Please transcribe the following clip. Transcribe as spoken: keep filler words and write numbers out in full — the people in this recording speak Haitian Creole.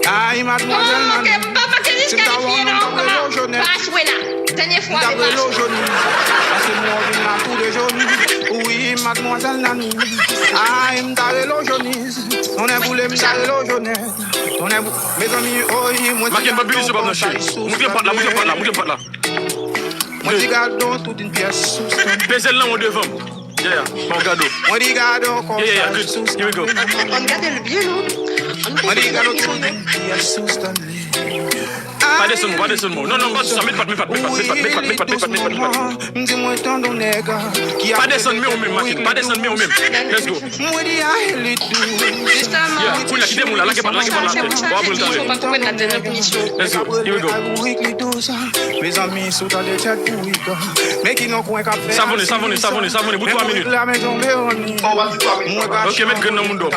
Ay, madmwazèl Nani, si m ta wè w, non, m t ap rele w Jonèt. M t ap rele w Joniz, paske mwen vin la tou de Joniz. Wi, madmwazèl Nani. Ay, m ta rele w Joniz. Tonnè boule, m ta rele w Jonèt. Tonnè bou-, mezanmi, oy, mwen di gade yon konsèy sou. Moute pat la, moute pat la, moute pat la. Mwen di gade yon tout yon pyès sou stand. Peze l nan ou devan m. Yeah, yeah. Bon, gade w. Mwen di gade yon konsèy sou stand. Ann gade l byen, non. Mwen di gade yon tout yon pyès sou stand. Pa desann mwen, pa desann mwen. Non, non, pa di sa. Met pat, met pat, met pat, met pat, met pat, met pat, met pat, met pat, met pat. M di mwen tande yon nèg ki ap... Pa desann men ou menm, Makin. Pa desann men ou menm. Let's go. Mwen di a li dous. Yeah, kounye a kite moun la, lage pat la, lage pat la atè. Bon, apre l tande. Let's go. Here we go. Mezanmi, sou tande tèt pou wi. Men ki non kwen k ap fè... Savone, savone, savone, savone, pou twa minit. Ok, met grenn nan moun dò.